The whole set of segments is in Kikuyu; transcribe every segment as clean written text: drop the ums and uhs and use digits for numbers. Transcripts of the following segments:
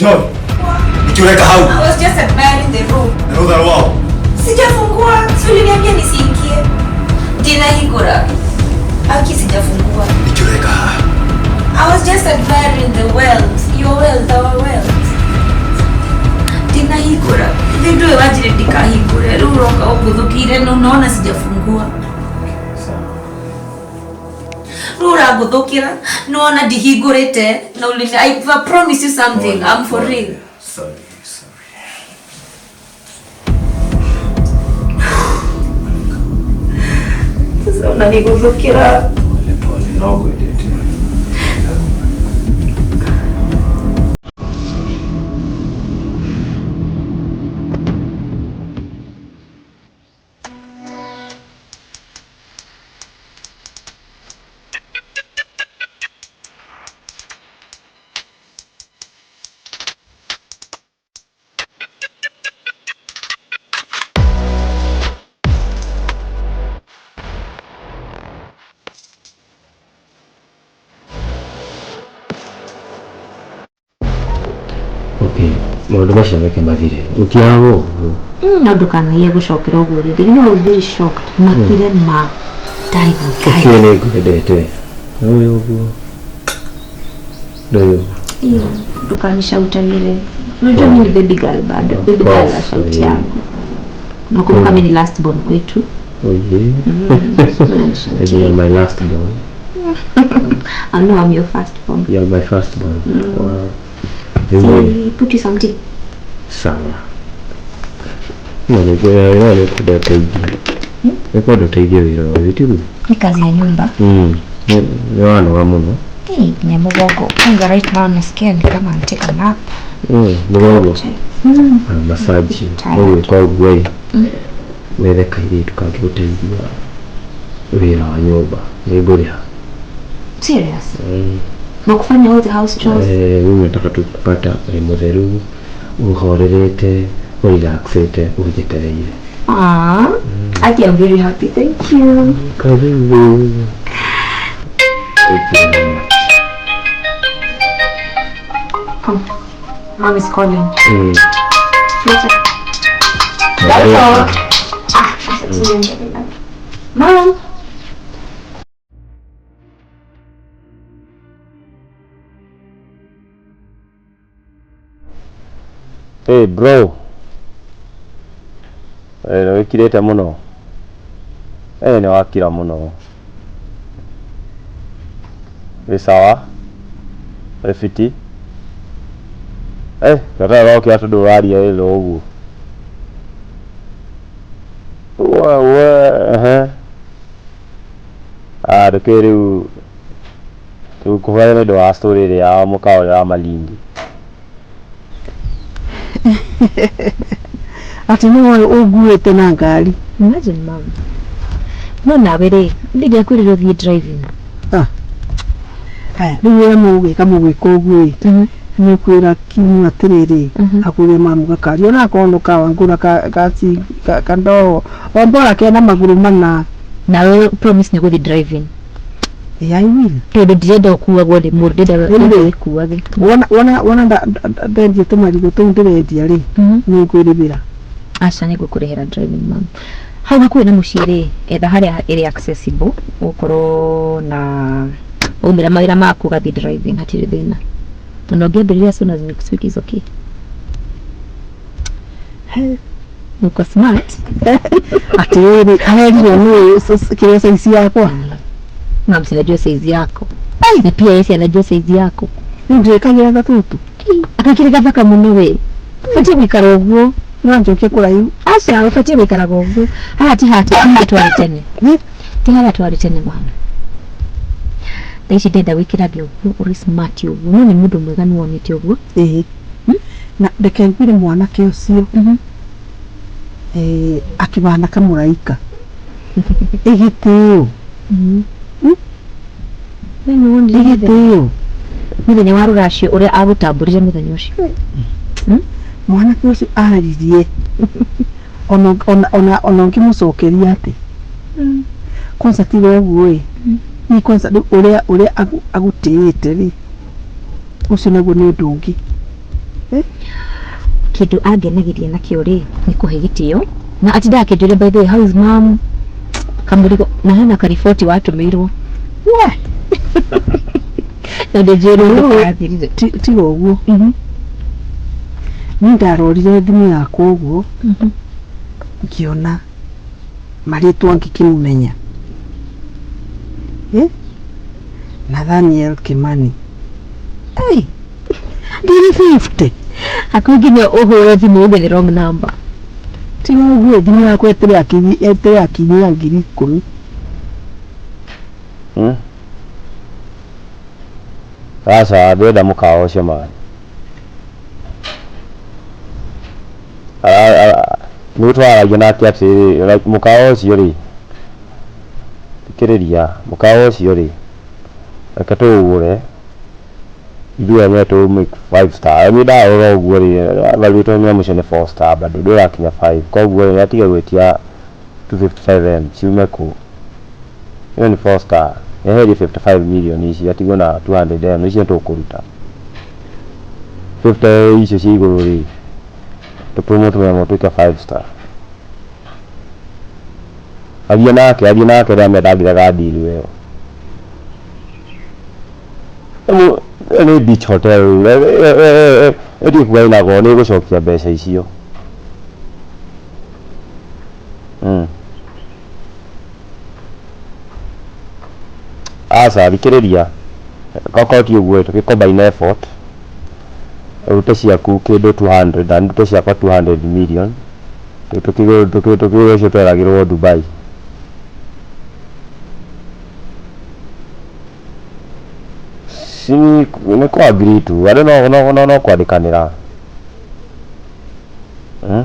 Joy, nĩkĩ ũreka hau? I was just admiring the room. Na rũtha rwao. Sijafungua, si uliniambia nisiingie. Ndinahingũra. Aki sijafungua. Nĩkĩ ũreka haha? I was just admiring the wealth, your wealth, our wealth. Ndinahingũra. Ithe ndũĩ wanjire ndikahingũre. Rĩu ũroka ũngũthũkĩire na unaona sijafungua. Rĩu ũrangũthũkĩra nĩwona ndihingũrĩte na ulini I promise you something. I'm for real. Sorry, sorry. Sasa unaniguthũkĩra. Pole pole, no ngwendete. Okay, maũndũ macio meke mathire ũkiaga ũguo. No ndũkanagie gũcokera ũguo rĩngĩ. You know, I was very shocked. Makire ma ndaigua Ngai. Ũkĩũĩ nĩ ngwendete ũyũ ũguo ndũyũ. Iyo, Ndũkanishautagĩre. Unajua mimi ni baby girl bado. Baby girl course, na shauti eh. yangu. Nakumbuka mimi ni last born kwetu. Oye. And you're my last born. I know I'm your first born. You're my first born. Wow. Rĩu So, put you something. sawa. No nĩkwenda ũteithie. Nĩkwenda ũteithie wĩra ũyũ tiguo? Ni kazi ya nyumba. Nĩ wanoga mũno. Hey, nginya mũgongo. Kwanza right now nasikia ni kama nataka nap. Mũgongo. Massage. Tired. Ũgwĩka ũguo ĩ. Wethe kairĩtu kangĩgũteithia wĩra wa nyũmba. Nĩngũrĩha. Serious? Na kufanya all the house chores? Eh, mimi nataka tu kupata wĩ mũtheru ũhorerete ũrelaxĩte ũnjetereire. Ah, Aki, I'm very happy. Thank you. Karibu. Thank you very much. Come. Mom is calling. Later. That's all. Mom. Hey bro. Eh, nĩ wĩkirĩte mũno. Eh, nĩ wakira mũno. Wĩ sawa? Wĩ fiti? Eh, gataĩ gokĩra tondũ ũraria ĩlo ũguo. Wewe, ehe. Ah, ndũkĩũĩ rĩu tũkũhoya nĩ ũndũ wa story ĩrĩa ya mũkawa ũrĩa wa Malindi. Atĩ nĩ we ũnguĩte na ngari. Imagine, mom. No nawe rĩ, ndingĩakwĩrire ũthiĩ driving. Haya, rĩu ũrĩa mũgwĩka mũgwĩka ũguo ĩ, nĩ ũkwĩra Kimu atĩrĩrĩ, agũre mamu gakari ona akorwo no kawangũra kandoo o bora kena magũrũ mana. Nawe promise nĩ gũthiĩ driving. Eh, I will. Tondũ ndirenda ũkuagwo nĩ mũndũ, ndĩrenda Rĩu rĩ, wĩkuage. Wona ndendia tũmarigũ tũu ndĩrendia rĩ, nĩ ngwĩrĩbĩra. Aca, nĩ ngũkũrĩhĩra driving, mom. Hau hakuhĩ na mũciĩ rĩ, etha harĩa ĩrĩ accessible, ũkorwo na waumĩra mawĩra maku ũgathiĩ driving, hatirĩ thĩna. Na ũngĩambĩrĩria as soon as next week is okay. Uko smart. Atĩrĩrĩ, arerirwo nĩ kĩrĩa size yakwa. Mom, si najua size yako. Na pia yeye si anajua size yako. Rĩu ndĩrĩkagĩra gatũtũ. Agakĩrĩ gathaka mũno we. Ũbatiĩ gũikara ũguo. No njokie kũraihu. Aca, ũbatiĩ gũikaraga ũguo. Haha ti haha harĩa twarĩ tene. Ti harĩa twarĩ tene mama. Thaa ici ndĩrenda wĩkĩrage ũguo, ũrĩ smart ũguo. No nĩ mũndũ mwega nĩ wonete ũguo. Ĩĩ. Na reke ngwĩre mwanake ũcio eh, akĩhana kamũraika ĩgĩtĩo. We nĩ wonire mũthenya Ĩgĩtĩo. Mũthenya wa rũracio ũrĩa agũtambũrire mũthenya ũcio. Mwanake ũcio aririe ona ũngĩmũcokeria atĩ kwanza tiga ũguo ĩ, ni kwanza rĩu ũrĩa agũtĩĩte rĩ, ũcio naguo nĩ ũndũ ũngĩ. Eh? Kĩndũ angenagĩria nakĩo rĩ nĩ kũhe gĩtĩo na atindaga akĩnjũria, "By the way, how is mom?" Kamũrigo na hena kariboti watũmĩirwo. We. Na ndĩnjĩrwo No. ndũkathirire. Tiga ũguo, niĩ ndarorire thimũ yakwa ũguo, ngĩona marĩtwa ngĩkĩmũmenya. Eh? Nathaniel Kimani. Hey, ngiri 50. Hakuhĩ nginya ũhũre thimũ uge the wrong number. Tiga ũguo, thimũ yakwa ĩtĩrĩ akinyia 10,000. Hmm? Sasa ndĩrenda mũkawa ũcio man. Nĩ twaragia nake atĩrĩrĩ, like mũkawa ũcio rĩ, thikĩrĩria, mũkawa ũcio rĩ, reke tũũgũre ithuĩ enyewe tũ make five star. Niĩ ndarora ũguo rĩ, valuĩtwo nyamũ icio nĩ four star, bado ndũrakinya five, koguo rĩ, atige gwĩtia 255 m ciume kũ? Ĩyo nĩ four star. Eherie 55 million ici, atigwo na 200 m icio tũkũruta 50 icio cia igũrũ rĩ, tũ promote nyamũ tuĩke five star. Aria nake, aria nake rĩa mendangĩrega deal ĩyo. Ĩyo nĩ beach hotel ĩthiĩ kuga ĩnago nĩ ĩgũcokia mbeca icio. Aca, thikĩrĩria, okorwo ti ũguo tũgĩ combine effort, ũrute ciaku kĩndũ 200 na ndute ciakwa 200 million, tũkĩgũre ũcio tweragĩrwo Dubai. Si nĩ kũ agree tu, andũ no kwandĩkanĩra. Hmm?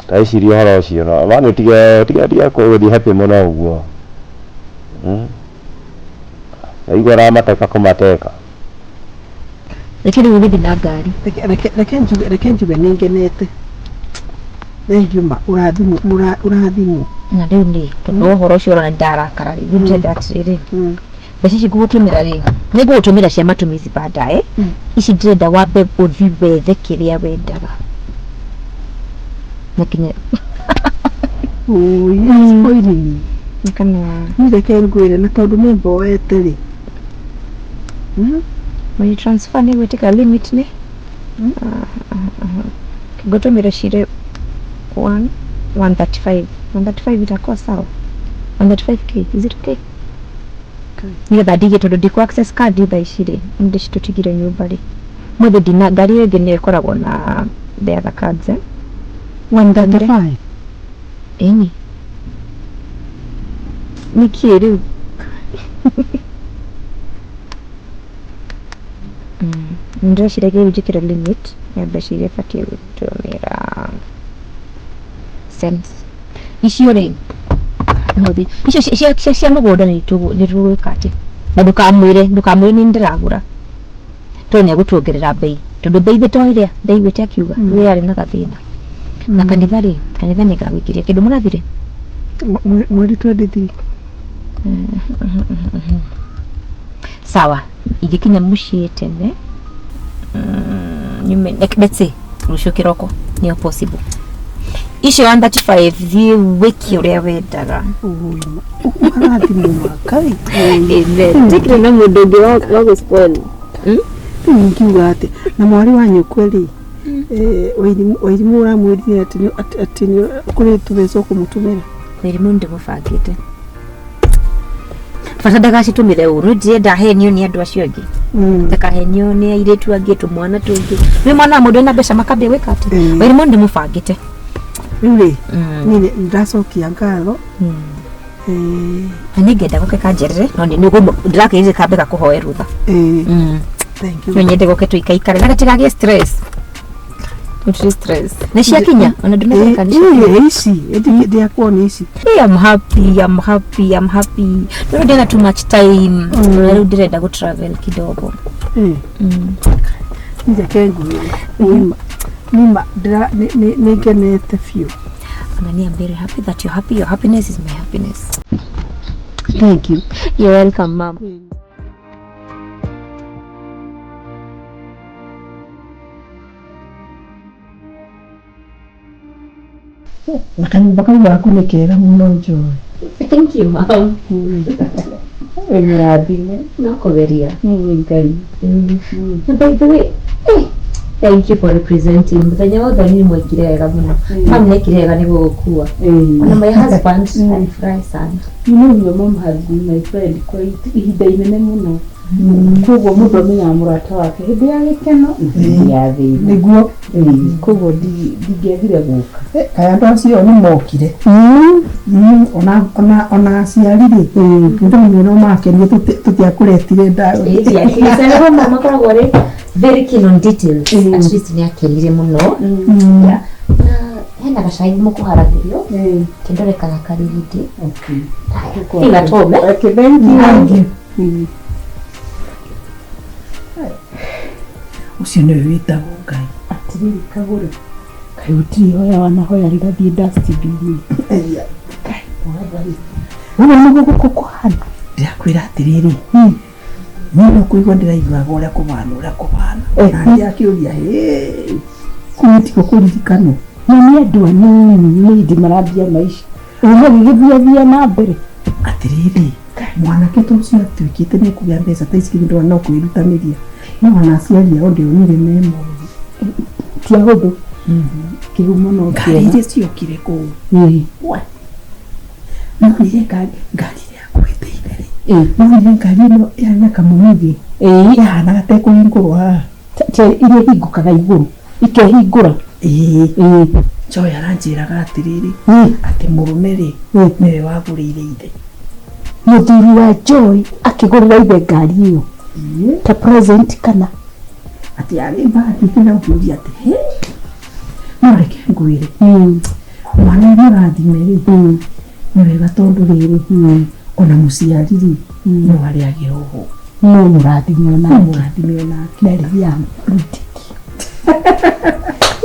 Ta ĩcirie ũhoro ũcio no mani ũtige gũthiĩ happy mũno ũguo. Hmm? Naigua ũramateka kũmateka. Reke rĩu ũgĩthiĩ na ngari. Reke njuge nĩ ngenete. Thengiũ ma ũrathimwo ũrathimwo. Na rĩu nĩ tondũ ũhoro ũcio ũrona ndarakara rĩ, rĩu ndĩrenda atĩrĩrĩ, mbeca ici ngũgũtũmĩra rĩ, nĩ ngũgũtũmĩra cia matumizi baadaye. Ici ndĩrenda wambe ũthiĩ wethe kĩrĩa wendaga na kinya. Oh, you spoiling me. Kana Niĩ reke ngwĩre, na tondũ nĩ mboete rĩ. Money transfer nĩ gwĩtĩka limit nĩ ngũtũmĩra cire 1 135 135 itakuwa sawa. 135K, is it okay? Nĩgetha ndige tondũ ndikũ access card thaa ici rĩ, ndĩcitũtigire nyũmba rĩ mwethe ndina ngari ĩyo ĩngĩ nĩyo ĩkoragwo na the other cards, eh? 135. Ĩni nĩkĩ rĩu? Ndĩreciragia rĩu njĩkĩre limit ya mbeca iria batiĩ gũtũmĩra cents icio rĩ, nĩũthĩ icio cia mũgũnda nĩ tũgwĩka atĩ na ndũkamwĩre nĩ ndĩragũra tondũ nĩ egũtuongerera bei, tondũ bei to ĩrĩa ndaiguĩte akiuga we arĩ na gathĩna na kanitha rĩ, kanitha nĩ ngagũikĩria kĩndũ mũrathire. Mweri 23. Sawa, ingĩkinya mũciĩ tene, nyume let's say rũciũ kĩroko nĩyo possible. Icio 135 thiĩ wĩke ũrĩa wendaga. Ũrathimwo makai. Amen. Tikire na mũndũ ũngĩ wa gũ spoil. Rĩu ingiuga atĩ na mwarĩ wa nyũkwa rĩ, Wairimũ ũramwĩrire atĩ kũrĩ tũbeca ũkũmũtũmĩra? Wairimũ ndĩmũbangĩte bata ndagacitũmĩre ũru, ndĩrenda henio nĩ andũ acio angĩ, ndakahenio nĩ airĩtu angĩ, tũmwana tũngĩ nĩ mwana wa mũndũ ena mbeca makambia gwĩka atĩ. Wairimũ ndĩmũbangĩte. Rĩu rĩ, niĩ nĩ ndacokia ngatho. Na nĩngenda gũke kanjerere no nĩ ndĩrakĩrire kambe gakũhoe rũtha. Thank you. No nyende goke tũikaikare na gatigagĩe stress. Gũtirĩ stress, nĩ ciakinya ona ndũneka nĩ ciakinya. Ici ndĩakwo nĩ ici. Hey, I'm happy, I'm happy, I'm happy. Rĩu ndĩna too much time. Na rĩu ndĩrenda gũ travel kidogo. Reke ngwĩre nima nima nĩ ngenete biũ. Ona ni I'm very happy that you're happy. Your happiness is my happiness. Thank you. You're welcome, mom. Na kanyũmba kau gaku nĩ kega mũno Joy. Thank you, mom. Wĩ mũrathime. No kũgeria. Ngai. And by the way, thank you for representing. Mũthenya wa ũthoni mwekire wega mũno. Mam nĩekire wega nĩ gũgũkua. Ona my husband alifurahi sana. You know your mom has been my friend kwa ihinda inene mũno. Koguo mũndũ amenyaga mũrata wake hĩndĩ ya gĩkeno na hĩndĩ ya thĩna. Nĩguo. Koguo ndingĩagire gũka. Kaĩ andũ acio nĩ mokire. Ona aciari rĩ, nĩndonire no makenire tũtiakũretire ndawa. Ndiakenire mama makoragwo arĩ very keen on details. At least nĩ akenire mũno. Yeah. Na hena gacai mũkũharagĩrio. Kĩndore kana karĩ ready. Okay. Feel at home, eh? Okay, thank you. Ũcio nĩwe wĩtagwo Ngai. Atirĩrĩ kagũre. Kaĩ gũtirĩ ihoya wanahoya rĩgathiĩ dustbin-inĩ. Ngai mwathani. Ũguo nĩguo gũkũ kũhana. Ndĩrakwĩra atĩrĩrĩ, niĩ no kũigua ndĩraiguaga ũrĩa kũhana ũrĩa kũhana. Na ndĩrakĩũria hĩ, Kũu tikuo kũririkanwo. Na nĩ andũ anini nĩ hĩndĩ marambia maica. Magĩgĩthiathia na mbere. Atĩrĩrĩ, mwanake ta ũcio atuĩkĩte nĩ ekũgĩa mbeca ta ici kĩndũ no kwĩrutanĩria. No ona aciari ao ndĩonire me moru. Ti ahũthũ. Kĩhumo no Ngari kĩega. iria ciokire kũu. Nonire ngari ĩrĩa yakuĩte ithe rĩ. Nonire ngari ĩno yarĩ na kamũmithĩ. Yahanaga ta ĩkũhingũrwo haha. Ta iria ihingũkaga igũrũ. Ikehingũra. Ĩĩ. Joy aranjĩraga atĩrĩrĩ, atĩ mũrũme rĩ, nĩwe wagũrĩire ithe. Mũthuri wa Joy akĩgũrĩra ithe ngari ĩyo. Ta present kana. Atĩ yarĩ mbati na ũkĩũria atĩ hĩ, no reke ngwĩre. Mwana mũrathime rĩ, nĩ wega tondũ rĩrĩ, ona mũciari rĩ, no arĩagĩra oho. No mũrathime No onake. mũrathime onake. Na rĩrĩa rutiki.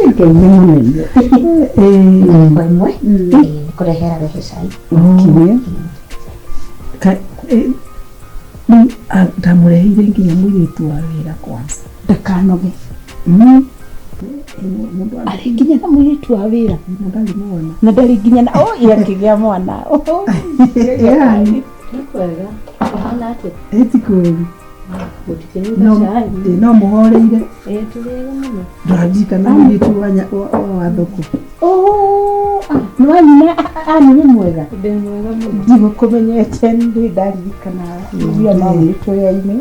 Ngai nĩ mũnene. Kwa ĩmwe. Nĩkũrehera rehe cai. Rĩu ndamũreheire nginya mũirĩtu wa wĩra kwanza. Ndakanoge. Mũndũ Arĩ nginya na mũirĩtu wa wĩra. ndarĩ mwana. Na ndarĩ nginya na oh ĩ akĩgĩa mwana. Yaani, Nĩ kwega. Ũhana atĩa? ĩ ti kũũru. Mũtikĩnyuaga cai? No mũhoreire. Ĩĩ tũrĩega mũno. Ndũraririkana mũirĩtu wa thoko. Oh, nĩ wanyina ani wĩ mwega. Ndĩ mwega mũno. Ndigũkũmenyete ndĩ ndaririkana iria mamũrĩtũya-inĩ.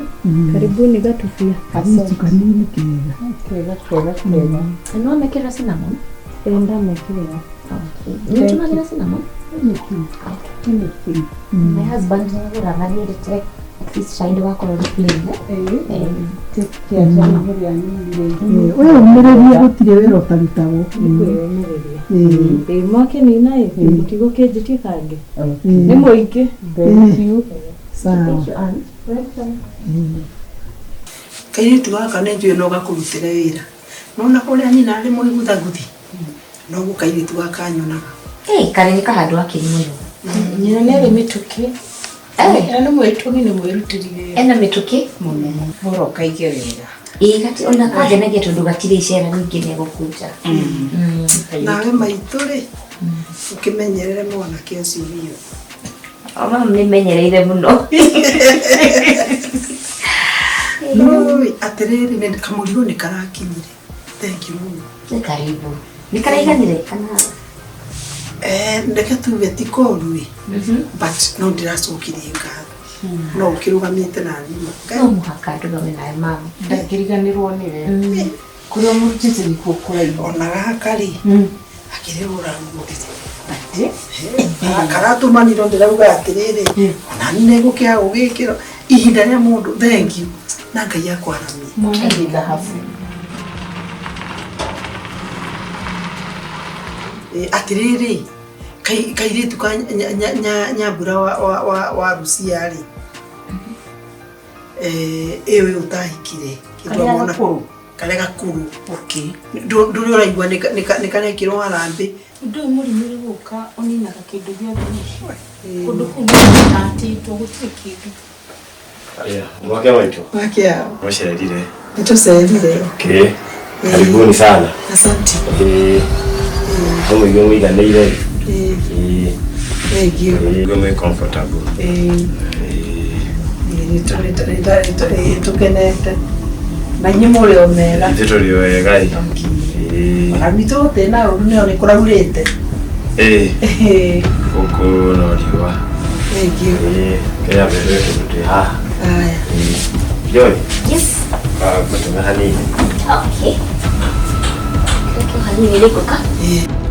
Karibuni gatubia. Kairĩtu kanini kega. Kega kega kega. Na no mekĩra cinnamon? Ĩĩ ndamekĩrĩra. Nĩ ũtũmagĩra cinnamon? My husband nĩagũraga nĩendete at least cai ndũgakorwo nĩ plain, eh? We ũmĩrĩrie gũtirĩ wĩra ũtarutagwo. Kwĩyũmĩrĩria. Ĩĩ. Ĩĩ mwakĩnina ĩ mũtigũkĩnjĩtie kangĩ. Nĩ mũingĩ. Thank you. Sawa. Thank you, Ann. Kairĩtu gaka nĩ njũĩ no gakũrutĩre wĩra. Nona kũrĩa nyina arĩ mwĩguthaguthi. Noguo kairĩtu gaka nyonaga. Karĩ nĩ kahandũ akeni mũno. Nyina nĩ arĩ mĩtũkĩ. Na nĩ mwĩtũmi nĩ mwĩrutĩri wĩra. Ena mĩtũkĩ? Mũno. Bora ũkaige wega. Ĩĩ gati ona kangenagia tondũ gatirĩ icera ningĩ nĩegũkũnja. Nawe maitũ rĩ, ũkĩmenyerere mwanake ũcio biũ. O mama nĩmenyereire mũno. Oi, atĩrĩrĩ nĩ kamũrigo nĩ karakinyire. Thank you mũno. Nĩ karibu. Nĩ karaiganire kana? Reke tuge ti koru ĩ, but no ndĩracokirie ngatho. No ũkĩrũgamĩte na thimũ. No mũhaka ndũgame nawe mama. Ndangĩriganĩrwo nĩwe. Kũrĩa mũrutĩte nĩkuo kũraihu. Ona gaka rĩ, akĩrĩgũra nguo. Atĩ? Karatũmanirwo ndĩrauga atĩrĩrĩ, ona nĩ gũkĩaga gũgĩkĩrwo ihinda rĩa mũndũ, thank you. Na Ngai akwaramie. Mwana nĩ thahabu. Atĩrĩrĩ, kairĩtu ka nyambura wa Rucia rĩ, ĩyo ũtahikire. Karĩa gakũrũ? Karĩa gakũrũ. Okay. Ndũrĩ ũraigua nĩ karekĩrwo harambĩ. Ũndũ ũyũ mũrimũ ũrĩ gũka ũninaga kĩndũ gĩothe mũciĩ. Kũndũ kũu nĩkũhatĩtwo gũtirĩ kĩndũ. Aya, mwake waitu. Mwake hao. Mwacerire. Nĩtũcerire. Okay. Karibuni sana. Asante. No mũigue mũiganĩire. Ĩĩ. Ĩĩ. Thank you. Ĩĩ, mwĩ comfortable. Ĩĩ. Ĩĩ, tũkenete na inyuĩ mũrĩ o mega. Ithuĩ tũrĩ o wega ĩ. Ĩĩ. Ona gwitũ gũtirĩ na ũru nĩo nĩ kũraurĩte. Ĩĩ. Ĩĩ. Gũkũ no riũa. Thank you. Ĩĩ. Kenya mbere tũndũ twĩ haha. Aya. Ĩĩ. Joy. Yes. Ngũtũme hanini. Okay. Kĩo hanini rĩkũka. Ĩĩ.